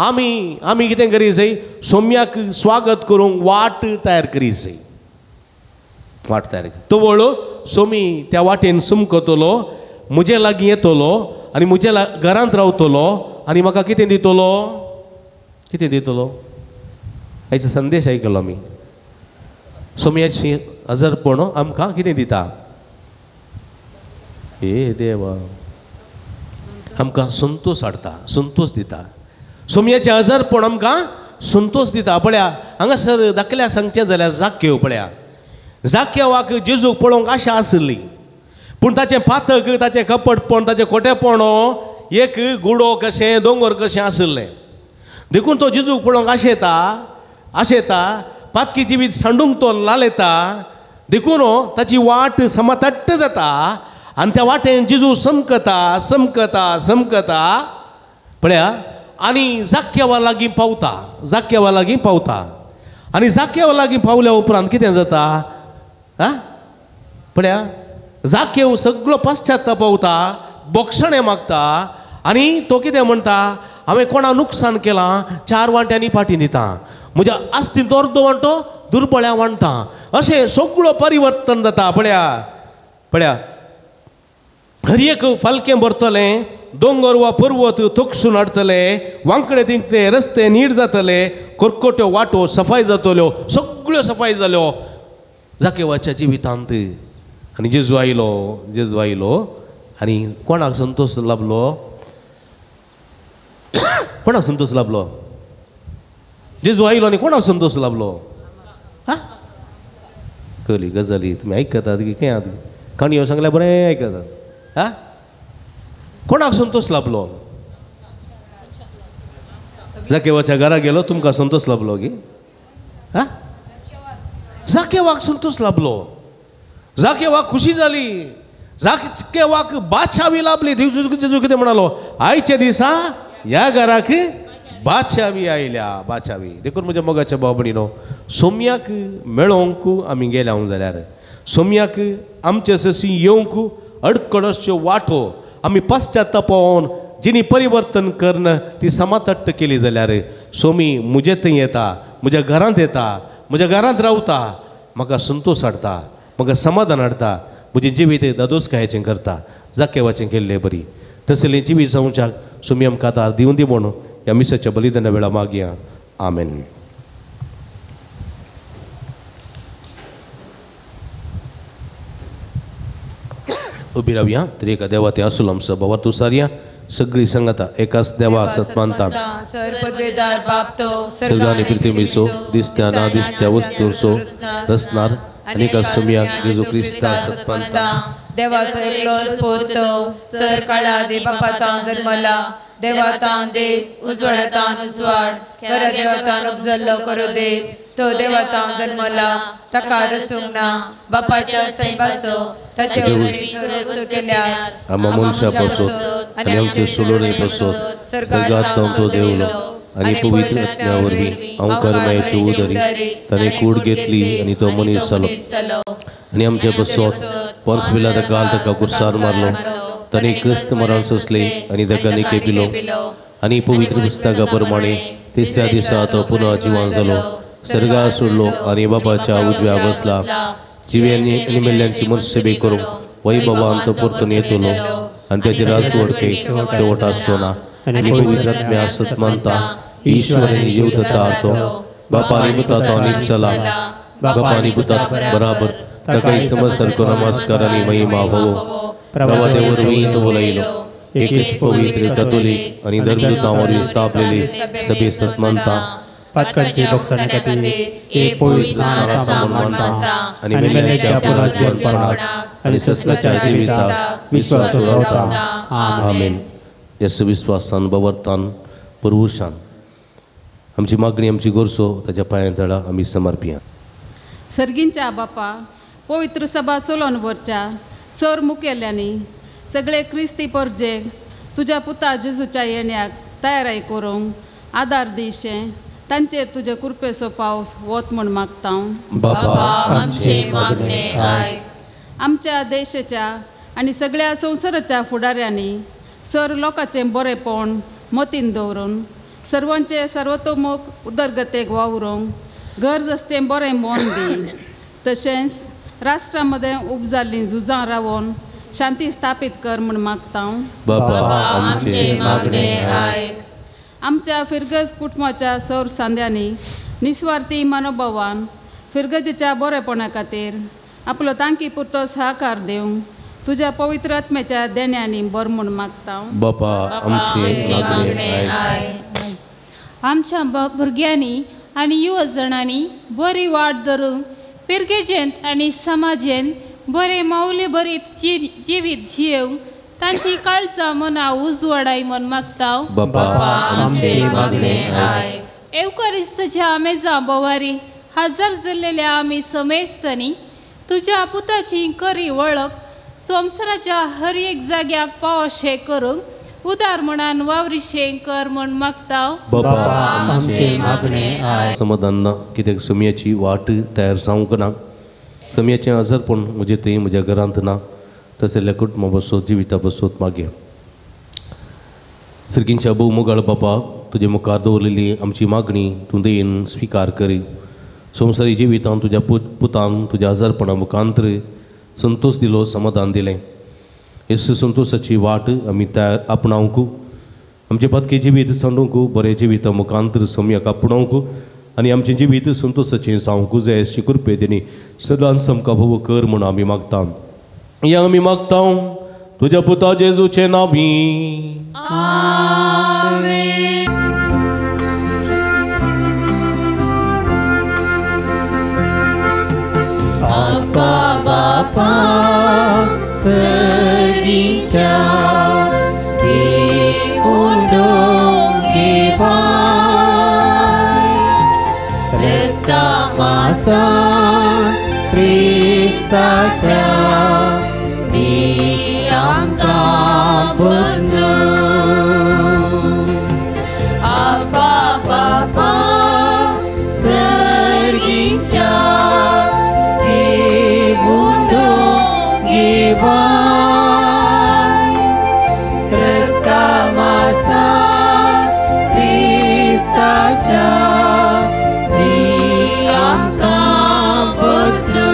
आमी आमी कितें करी जाय सोम्याक स्वागत करूंक वाट तयार करी जाय. वाट तयार तवळ सोमी त्या वाटेन सुमकतलो म्हजे लागीं येतलो आनी म्हज्या घरांत रावतलो आनी म्हाका कितें दितलो कितें दितलो. हाचो संदेश आयकलो आमी सोम्याची हजरपण आमकां कितें दिता हे देवा आमकां संतोश हाडटा संतोश दिता. सोम्याचें हजरपण आमकां संतोश दिता. पळया हांगासर धाकल्याक सांगचें जाल्यार जाक्यो पळया जाक्यवाक जेजूक पळोवंक आशा आसली पूण ताचें पातक ताचें कपटपण ताचें खोटेपण एक गुडो कशें दोंगर कशें आशिल्लें देखून तो जेजूक पळोवंक आशेता आशेता पातकी जिवीत सांडूंक तो लालेता देखून ताची वाट समतट्ट जाता आनी त्या वाटेन जेजू समकता समकता समकता पळया आनी जाक्यवा लागीं पावता जाक्यवा लागीं पावता आनी जाक्यवा लागीं पावल्या उपरांत कितें जाता आं पळया जाक्यव सगळो पश्चाताप पावता बोक्षणें मागता आनी तो कितें म्हणटा हांवें कोणा नुकसान केलां 4 वांट्यांनी फाटीं दिता म्हज्या आस्तींत अर्दो वांटो दुर्बळ्या वांट्टा अशें सगळो परिवर्तन जाता. पळया पळया हर एक फालकें भरतलें दोंगर वा पर्वत तोक्षून हाडटले वांकडे तिंकडे रस्ते नीट जातले करकोट्यो वाटो सफाय जातल्यो सगळ्यो सफाय जाल्यो जाकेवाच्या जिवितांत. आनी जेजू आयलो जेजू आयलो आनी कोणाक संतोश लाभलो कोणाक संतोश लाभलो जेजू आयलो आनी कोणाक संतोश लाभलो हा कली गजाली तुमी आयकतात की खंय आहात काणयो सांगल्यार बरें आयकतात हा कोणाक संतोश लाभलो जाकेवाच्या घरा गेलो तुमकां संतोश लाभलो की हा जाकेवाक संतोश लाभलो जाकेवाक खुशी जाली जाकेवाक बादशावी लाभली. जेजू कितें म्हणालो आयच्या दिसा ह्या घराक बादशावी आयल्या बादशावी. देखून म्हज्या मोगाच्या भाव भयणीनो सोम्याक मेळोवंक आमी गेल्या जाल्यार सोम्याक आमचे सशी येवंक अडकळश्यो वाटो आमी पश्चातापावन जिणी परिवर्तन करून ती समातट्ट केली जाल्यार सोमी म्हजे थंय येता म्हज्या घरांत येता म्हज्या घरांत रावता म्हाका संतोश हाडटा म्हाका समाधान हाडटा म्हजें जिवीत दादोसकायेचें करता जाकेवाचें केल्लें बरी तसलें जिवीत जावच्याक सोमी आमकां आदार दिवं दी म्हूण ह्या मिसाच्या बलिदाना वेळा मागया. आमेन. उबी रावया तरी एका देवा ते आसूल आमचो बाबा तूं सारया सगळी संगता एकाच देवा सत मानता सर्गानी पृथ्वीचो दिसत्या ना दिसत्या वस्तूंचो रचणार आनी एका सोम्याक जेजू क्रिस्ता सत मानता. देवाचो एकलोच पूत सर काळा दे बापातान जन्मला देवातान देव उजवाडातान उजवाड खऱ्या देवातान उपजल्लो करो देव तो देवातान जन्मला ताका रसूंक ना बापाच्या सैबाचो ताचे वरवीं सर्व वस्तू केल्यात आमा मनशा पासत आनी आमचे सुलोरे पासत सर्गांत तो देवलो आनी पवित्र आत्म्या वरवीं अंकार मायेची उदरी ताणें कूड घेतली आनी तो मनीस जालो आनी आमचे पासत पोन्स पिलात काल ताका कुर्सार मारलो ताणें क्रिस्त मरण सोंसलें आनी ताका निके पिलो आनी पवित्र पुस्तका प्रमाणे तिसऱ्या दिसा तो पुनः जिवान जालो, सर्गार सोडलो आनी बापाच्या उजव्या बसला। जिव्यांनी आनी मेल्ल्यांची मनसेबे करूंक वैभवान तो परतून येतलो आनी ताची राजवडके शेवट आसचो ना। आनी पवित्र आत्म्या सत मानता, ईश्वर आनी देवदत्ता तो बापा आनी पुता तो निपसला, बापा आनी पुता बराबर ताकाय समज सारको नमस्कार आनी महिमा होवो। प्रभाते वरवीं तो बोलायलो एकच पवित्र कथोलिक आनी धर्मदूतां वरवीं स्थापलेली सभे सत मानता, पातकांची भक्तां खातीर एक पवित्र स्नान मानता आनी मेल्ल्यांच्या पुनरुत्थानाक आनी ससनाच्या जिविताक विश्वास दवरता। आमेन। यस विश्वासान बवर्तान पुर्वशान आमची मागणी आमची गोरसो ताच्या पांयां तळा आमी समर्पिया। सर्गींच्या बापा, पवित्र सभा चलोवन व्हरच्या सर मुखेल्यांनी सगळे क्रिस्ती परजे तुज्या पुता जेजूच्या येण्याक तयाराय करूंक आदार दिशें, तांचेर तुजे कृपेचो पावस वत म्हूण मागता। बापा आमचे मागणे आयक। आमच्या देशाच्या आनी सगळ्या संवसाराच्या फुडाऱ्यांनी सर लोकांचें बरेपण मतीन दवरून सर्वांचे सर्वतोमुख उदरगतेक वावरूंक गरज आसतें बरें मन दी। तशेंच राष्ट्रा मदें उपजाल्लीं झुजां रावोन शांती स्थापीत कर म्हूण मागता। बापा आमचे मागणे आयक। आमच्या फिरगज कुटुंबाच्या सौर सांद्यांनी निस्वार्थी मनोभावान फिरगजेच्या बरेपणा खातीर आपलो तांकी पुरतो सहकार दिवंक तुज्या पवित्र आत्म्याच्या देण्यांनी बर म्हूण मागता। बापा आमचे मागणे आयक। आमच्या भुरग्यांनी आनी युवा जणांनी बरी वाट धरूंक फिरगेजेंत आनी समाजेंत बरे मावले बरीत जिवीत जियेवंक तांची काळजां मनां उजवाडाय म्हूण मागता। बापा आमचे मागणे आयक। एवकारिस्ताच्या मेजा बोवारी हजर जाल्लेल्या आमी समेस्तांनी तुज्या पुताची करी वळख संवसाराच्या हर एक जाग्याक पावशें करूंक उदार म्हणान वावरिशें कर म्हूण मागता। बापा आमचे मागणे आयक। समाधान ना कित्याक सुमयाची वाट तयार जावंक ना, समयाचें आजारपण म्हजे थंय म्हज्या घरांत ना, तसल्या कुटुंबा बसोत जिविता बसोत मागीर सर्गींच्या भोव मोगाळ बापा, तुजे मुखार दवरलेली आमची मागणी तूं दयेन स्विकार करी। संवसारी जिवितान तुज्या पुतान तुज्या आजारपणा मुखांतर संतोष दिलो, समाधान दिलें। येसू संतोषाची वाट आमी तयार आपणावंक, आमचे पातके जिवीत सांडूंक, बरें जिविता मुखांतर सम्यक आपणावंक आनी आमचें जिवीत संतोषाचें जावंक जाय अशी कृपे तेणी सदांच आमकां भोव कर म्हूण आमी मागता। हें आमी मागता तुज्या पुता जेजूचे नांवी। आमेन। आपा बापा सगीच्या रक्ता क्रिस्ताच्या दी आमकां बंदू। आपा बापा सर्गीच्या क्रिस्ताच्या दी आमकां बदलू।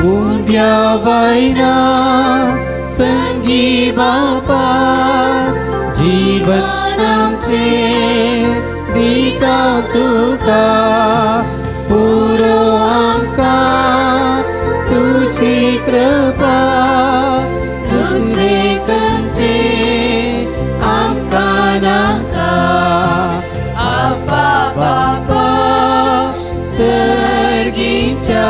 उंड्या बायना संगी बापा जीवन आमचे दिता तुका, पुरो आमकां तुजी कृपा, दुसरे खंयचे आमकां नाका। आपा बापा सर्गीच्या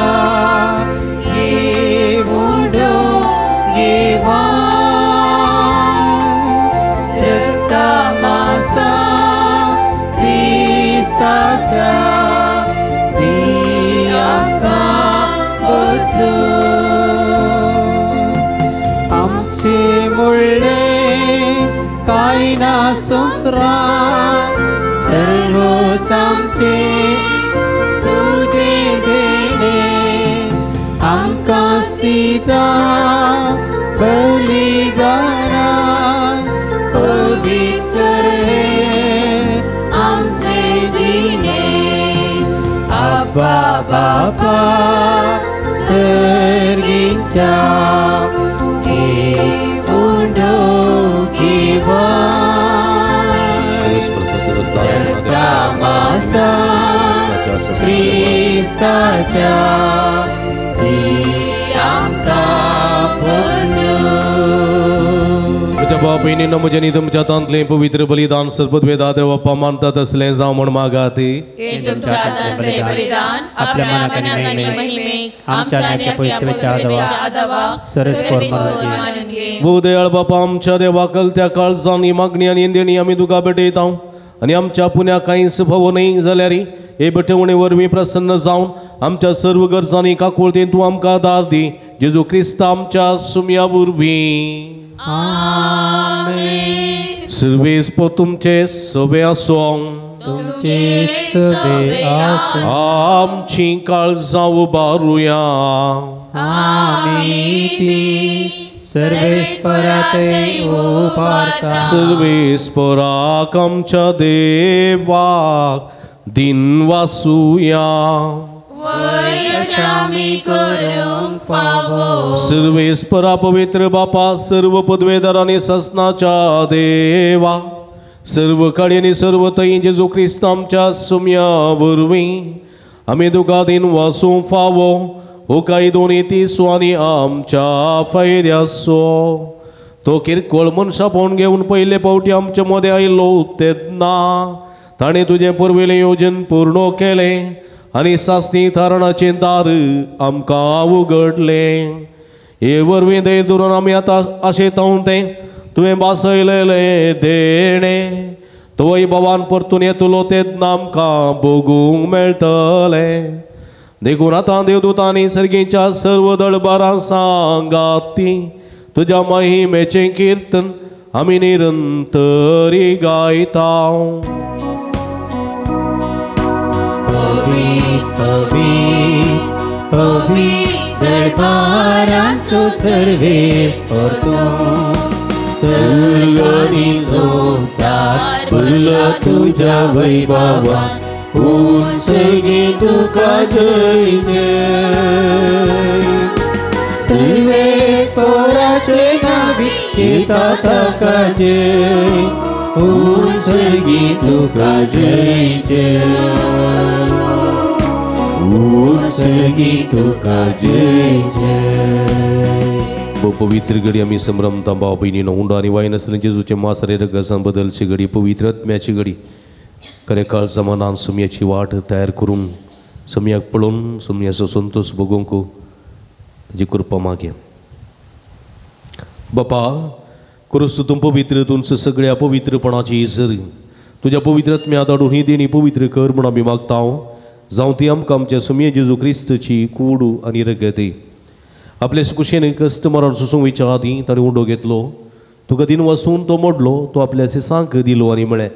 क्रिस्ताच्या दी आमकां बदलू। आमचे मुळ्ळे कांय ना संवसारांत, संतोष आमचे तुझे देणे आमकां दिता बलिदाना पवित्र हें आमचे जिणे आबा बापा सर्गीच्या क्रिस्ताच्या ती आमकां भरून. म्हज्या बाप भयणींनो म्हज्या आनी तुमच्या हातांतलें पवित्र बलिदान सर्वद्वेदा देव बाप्पा मानता तसलें जावं म्हूण मागात. तुमच्या हातांतलें बलिदान आपल्या मनाक आनी महिमेक आमच्या आनी पवित्र आदावाक सरस्वर मानून घे. भूदयाळ बापा आमच्या देवा कलत्या काळजांनी मागणी आनी देणी आमी तुका भेटयता आनी आमच्या पुण्या कांयच भोव न्हय जाल्यार हे भेटवणे वरवीं प्रसन्न जावन आमच्या सर्व गरजांनी काकुळतेन तूं आमकां आदार दी जेजू क्रिस्त आमच्या सुम्या वरवीं. सर्वेस तुमचे सवे आसूं तुमचे सवे आसूं. आमची काळजां उबारुया आमी ती सर्वेस्परातय उबारता. सर्वेस्पराक आमच्या देवाक दिन वासुया. सर्वेस्परा पवित्र बापा सर्व पदवेदार आनी ससनाच्या देवा सर्व काळी आनी सर्व थंय जेजू क्रिस्त आमच्या सुम्या वरवीं आमी तुका दिन वासूंक फावो हो काय दोनी तिसो आनी आमच्या फायद्याचो. तो किरकोळ मनशां पळोवन घेवन पयले फावटी आमच्या मदें आयलो तेन्ना ताणें तुजें पुर्विल्लें योजन पूर्ण केलें आनी सासणी थारणाचें दार आमकां उगडलें. हे वरवीं धैर्य धरून आमी आतां आशेतावन तें तुवें भासयलेलें देणें तोय बाबान परतून येतलो तेन्ना आमकां भोगूंक मेळटलें. देखून आतां देवदूतांनी सर्गीच्या सर्व दळबारां सांगाती तुज्या महिमेचें किर्तन आमी निरंतरी गायता. पवित्र पवित्र दरबारांचो सर्वेस्पर तूं सर्ग आनी संवसार भरला तुज्या वैभवान उंचगी तुका जय जय. सर्वेस्पराचे नावी येता ताका जय उंचगी तुका जय जय उंचगी तुका जय जय. पवित्र घडी आमी संभ्रमता भाव भयणीनो उंडो आनी वायन आसलें जेजूचे मासरे रगसान बदलची घडी पवित्र आत्म्याची घडी खरें काळजा मनान सुमयाची वाट तयार करून सुमयाक पळोवन सुमयाचो संतोष भोगोवंक ताजी कृपा मागे. बापा क्रिस्त तूं पवित्र तुमचं सगळ्या पवित्रपणाची जरी तुज्या पवित्र आत्म्या धाडून ही देणी पवित्र कर म्हूण आमी मागता. जावं ती आमकां आमच्या सुमये जेजू क्रिस्तची कूड आनी रगत. आपले कुशेन कश्ट मरण सोसूंक वयच्या आदीं ताणें उंडो घेतलो तुका दिन वसून तो मोडलो तो आपल्या सिसांक दिलो आनी म्हळें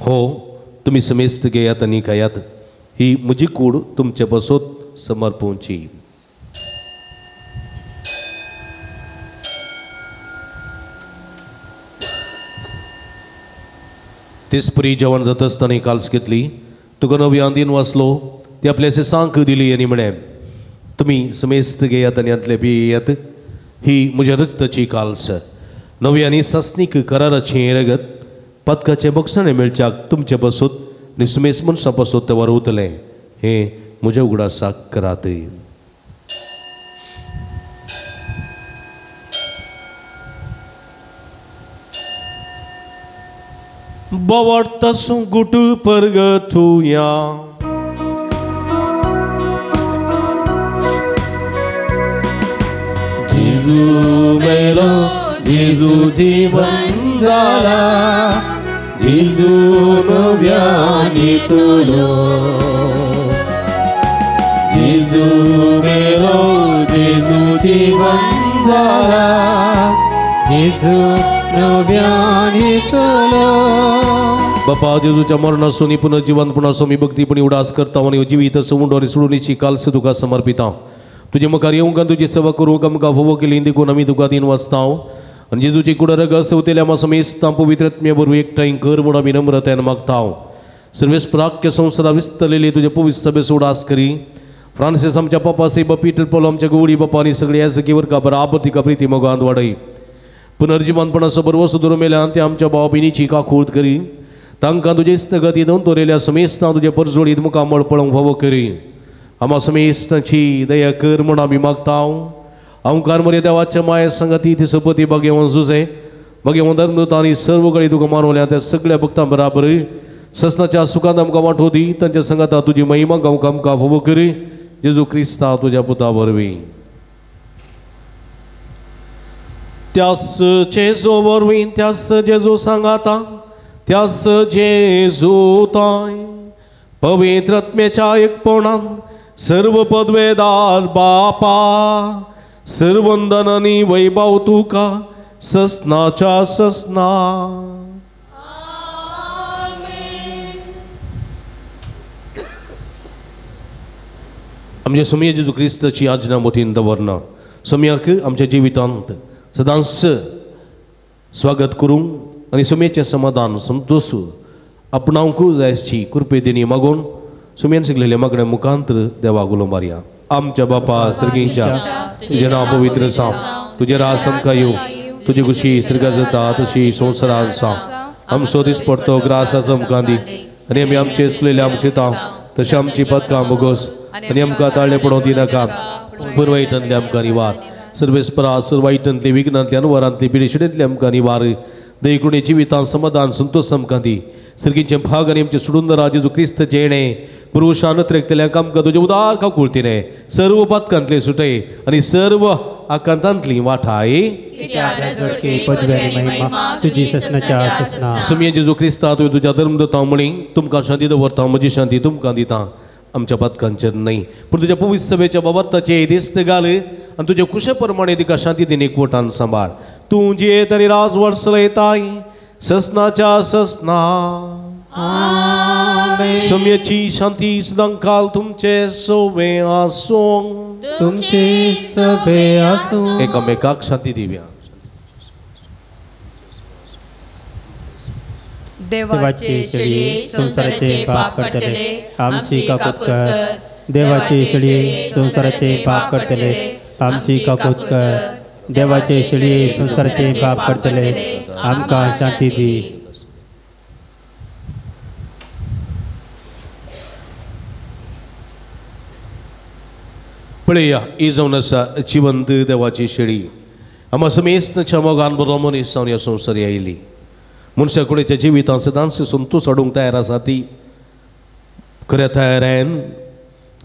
हो तुमी समेस्त घेयात आनी खायात ही म्हजी कूड तुमचे पासत समर्पूंची. तेचपरी जेवण जाता आसतना काल्स घेतली तुका नव्यान दिन वाचलो ती आपल्या सिसांक दिली आनी म्हळें तुमी समेस्त घेयात आनी हांतले पियात ही म्हज्या रक्ताची काल्स नवी आनी सासणीक कराराचें रगत पदकाचें बक्षाणें मेळच्याक तुमचे पासत आनी समेस्त मनशां पासत तें वरवतलें हें म्हज्या उगडासाक करात. बोवार्थ सुंगूट परगटुया. जेजू मेलो जेजू जीवन जाला जेजू नव्याने तुलो जेजू मेलो जेजू जीवन जाला जेजू नव्यान येतलो. बापा जेजूच्या मरणासून पुनर्जीवनपणाचो आमी भक्तीपणी उडास करता आनी जिवीत सवंडो आनी सोडूनीची कालस तुका समर्पिता. तुजे मुखार येवंक आनी तुजी सेवा करूंक आमकां फावो केली देखून आमी तुका दीन वाचता आनी जेजूची कुडा रगत सेवतेल्या आमकां समेस्तां पवित्र आत्म्या वरवीं एकठांय कर म्हूण आमी नम्रतायेन मागता. सर्वेस प्राक्य संवसारा विस्तरलेली तुजे पवित्र सभेचो उडास करी. फ्रांसीस आमच्या पापा सेब पीटर पॉल आमच्या गुवडी बापा आनी सगळी ह्या वर्गा बराबर तिका प्रिती मोगांत वाडय. पुनर्जीवनपणाचो बरवसो धरून मेल्यान ते आमच्या भाव भयणीची काकूळत करी. तांकां तुजे इस्तगती दोन दवरिल्ल्या समेस्तां तुजे परजोडीत मुखामळ पळोवंक फावो करी. आमा समेस्तांची दया कर म्हूण आमी मागता. आमकार मरे देवाच्या माये संगती ती सपती भाग्यवंत जुजे भाग्यवंत धर्मदूत आनी सर्व कडेन तुका मानवल्या त्या सगळ्या भक्तां बराबर ससनाच्या सुखांत आमकां वांटो दी. तांच्या संगाता तुजी महिमा गावंक आमकां फावो करी. जेजू क्रिस्ता तुज्या पुता वरवीं. त्यास जेजू वरवीं त्यास जेजू सांगाता त्यास जेजू ताय पवित्र आत्म्याच्या एकपणान सर्व पदवेदार बापा सर्वंदन आनी वैभव तुका ससनाच्या ससना. आमच्या सोमया जेजू क्रिस्ताची आज्ञा मोतीन दवरना सोमयाक आमच्या जिवितांत सदांच स्वागत करूंक आनी सोमयेचें समाधान संतोश आपणावंक जायची कृपे देणी मागून सोमयान शिकलेल्या मागण्या मुखांतर देवाक उलो मारया. आमच्या बापा सर्गींच्या तुजें नांव पवित्र जावं, तुजें राज आमकां येवं, तुजी खुशी सर्गांत जाता तशी संवसारांत जावं. आमचो दिसपडतो ग्रास आज आमकां दी आनी आमी आमचे चुकलेले आमचे तांव तशें आमची पदकां भोगोस आनी आमकां ताळ्ळे पडोवंक दिनाका, पुरवायटांतले आमकां निवार. सर्वेस्परा सर्वायटांतली विघ्नांतली अनवरांतली पिडेशिडेंतली आमकां निवार. दयकुणे जिवितांत समाधान संतोष आमकां दी. सर्गींचे भाग आनी आमचे सुडुंदरा जेजू क्रिस्त जेणे पुरुशान त्रेकतल्यांक आमकां तुजे उदार काकुळतीने सर्व पातकांतले सुटय आनी सर्व आकांतांतली वाठाय. सुमये जेजू क्रिस्ता तुवें तुज्या धर्मदूतां म्हळी तुमकां शांती दवरता म्हजी शांती तुमकां दिता. आमच्या पातकांचेर न्हय पूण तुज्या पवित्र सभेच्या बाबताचे दिस्त घाल आनी तुज्या कुशे प्रमाणे तिका शांती दिनी एकवटान सांबाळ. तूं जियेत आनी राजवट चलयताय ससनाच्या ससना. सम्यची शांती सदांकाल तुमचे सोवे आसूं. तुमचे सभे आसूं. एकामेकाक शांती दिवया. देवाचे शेळये संवसाराचे पाप करतले आमची काकूत कर. देवाचे शेळये संवसाराचे पाप करतले आमची काकूत कर. देवाचे शेळये संवसाराचे पाप करतले आमकां शांती दी. पळया ही जावन आसा जिवंत देवाची शेळी. आमा समेस्ताच्या मोगान बरो मनीस जावन ह्या संवसारी आयली. मनशा कुडीच्या जिवितांत सदांच संतोश हाडूंक तयार आसा ती खऱ्या तयारायन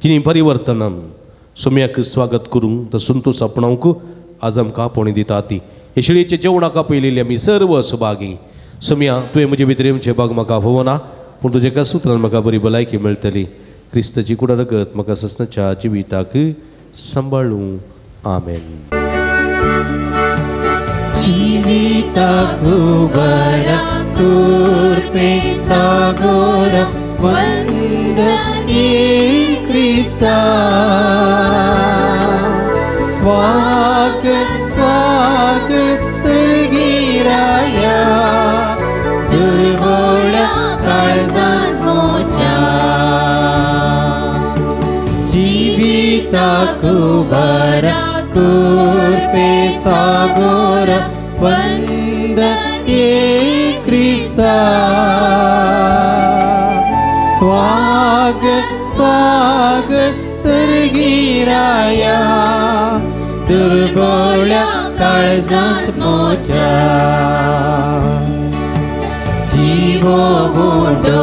जिणी परिवर्तनान सोम्याक स्वागत करूंक तो संतोश आपणावंक आज आमकां आपोवणी दिता ती. हे शेळयेच्या जेवणाक आपयलेली आमी सर्व सभागी. सोम्या तुवें म्हजे भितर येवचें भाग म्हाका आफोवना पूण तुज्या एका सुत्रान म्हाका बरी भलायकी मेळटली. क्रिस्ताची कुडा रगत म्हाका ससनाच्या जिविताक सांबाळूं. आमेन. जिविताक बरा कुर्पे सागोर वंदनी क्रिस्ता. स्वागत स्वागत सर्गीराया दुर्बोळ्या काळजांत मोच्या. जिविताक बरा कुर्पे सागोर वंदनी क्रिस्ता. स्वागत स्वागत सर्गीराया दुर्बोळ्या काळजांत मोच्या. जिवो गुंडो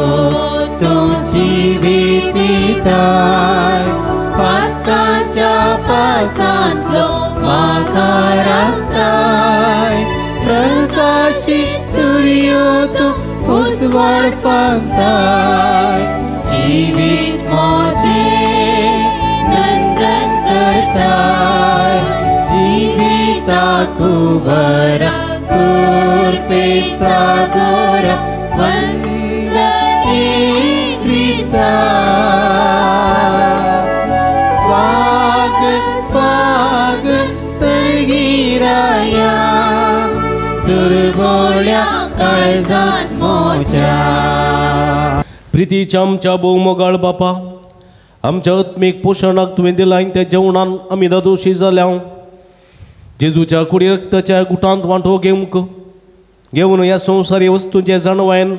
तूं जिवीत दिताय पातकाच्या पासांतलो म्हाका राखताय. प्रकाशीत सूर्यो तूं उजवाड फांकताय. जिवीत मोजें नंदन करताय. जिविताक बरा कुरपेचा गोरा वंदने क्रिस्ता स्वागत स्वागत सर्गीराया दुर्बोळ्या काळजान मोजा. प्रितीच्या आमच्या भोव मोगाळ बापा, आमच्या आत्मीक पोशणाक तुवें दिलाय त्या जेवणान आमी दादोशी जाल्या. जेजूच्या कुडी रक्ताच्या गुटांत वांटो घेवंक घेवन ह्या संवसारी वस्तूंचे जाणवायन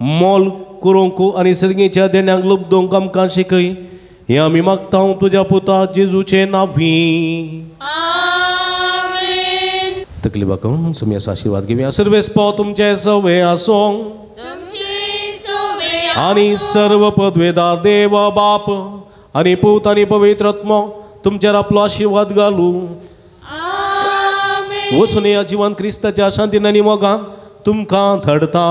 मोल करूंक आनी सर्गीच्या देण्यांक लुबदोवंक आमकां शिकय. हें आमी मागता तुज्या पुता जेजूचे नांवी. तकली बाकून सुम्याचो आशिर्वाद घेवया. सर्वेस्पो तुमचे सवे आसूं आनी सर्व पदवेदार देव बाप आनी पूत आनी पवित्र आत्मो तुमचेर आपलो आशिर्वाद घालू. वचून ह्या जिवन क्रिस्ताच्या शांतीन आनी मोगान तुमकां धाडटा.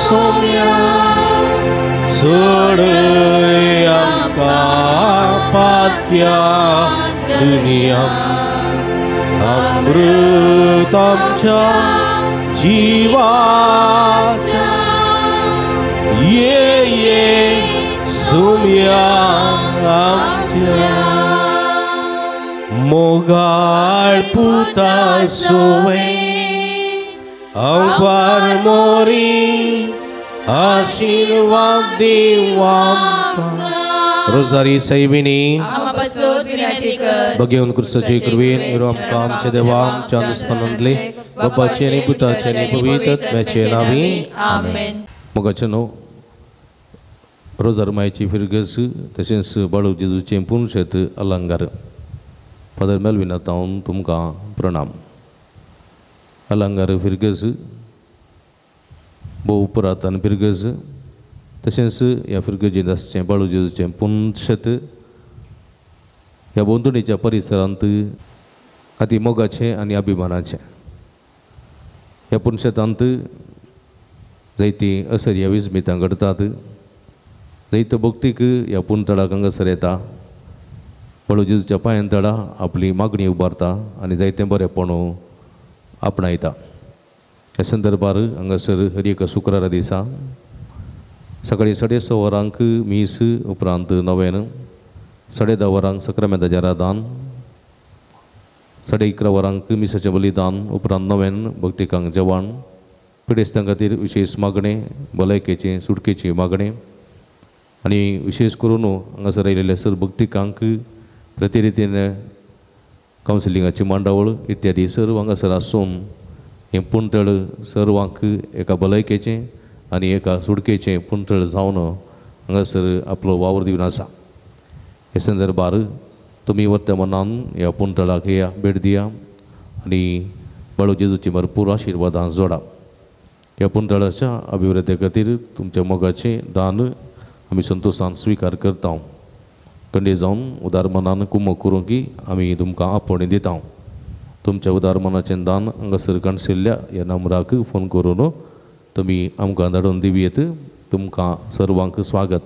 सोम्या सोडय आमकां पातक्या दुनिया अमृत आमच्या जिवाच्या ये ये सोम्या आमच्या मोगाळ पुता सोवे अवपार मोरी आशीर्वाद देवांका. रोजारी सैविनी बघेवन क्रिस्ताचे कृपेन इरो आमकां आमच्या देवा आमच्या अनुस्मरणांतले बापाचे आनी पुताचे आनी पवित्र आत्म्याचे नांवी आमेन. मोगाचे न्हू रोजार मायची फिरगस तशेंच बाळू जेजूचें पुनशेत अलंकार फादर मेलविना तावन तुमकां प्रणाम. अलंकार फिरगज भोव पुरातन फिरगज तशेंच ह्या फिरगजेंत आसचें बाळू जेजूचें पुनशेत ह्या भोंवतणीच्या परिसरांत अती मोगाचें आनी अभिमानाचें. ह्या पुनशेतांत जायतीं असर्या विस्मितां घडटात. जायतो भक्तीक ह्या पुनतळाक हांगासर येता, बाळू जेजूच्या पांयां तळा आपली मागणी उबारता आनी जायतें बरेंपण आपणायता. ह्या संदर्भार हांगासर हर एका शुक्रारा दिसा सकाळीं 6:30 वरांक मीस, उपरांत नवेन 10:30 वरांक सक्रामेंताचें रादान, 11:30 वरांक मिसाचें बलिदान, उपरांत नवेन भक्तिकांक जेवण, पिडेस्तां खातीर विशेश मागणें, भलायकेचें सुटकेची मागणें आनी विशेश करून हांगासर आयिल्ले सर भक्तिकांक प्रतिरितीन कावन्सिलिंगाची मांडावळ इत्यादी सर्व हांगासर आसून हें पुणतळ सर्वांक एका भलायकेचें आनी एका सुटकेचें पुणतळ जावन हांगासर आपलो वावर दिवन आसा. हे संदर्भार तुमी वर्तमानान ह्या पुणतळाक या भेट दिया आनी बाळू जेजूची भरपूर आशिर्वादां जोडा. ह्या पुणतळाच्या अभिवृद्धी खातीर तुमच्या मोगाचें दान आमी संतोशान स्विकार करता. कंडे जावन उदार मनान कुमक करूंक की आमी तुमकां आपोवणें दिता. तुमच्या उदार मनाचें दान हांगासर काणशिल्ल्या ह्या नंबराक फोन करून तुमी आमकां धाडून दिवयेत. तुमकां सर्वांक स्वागत.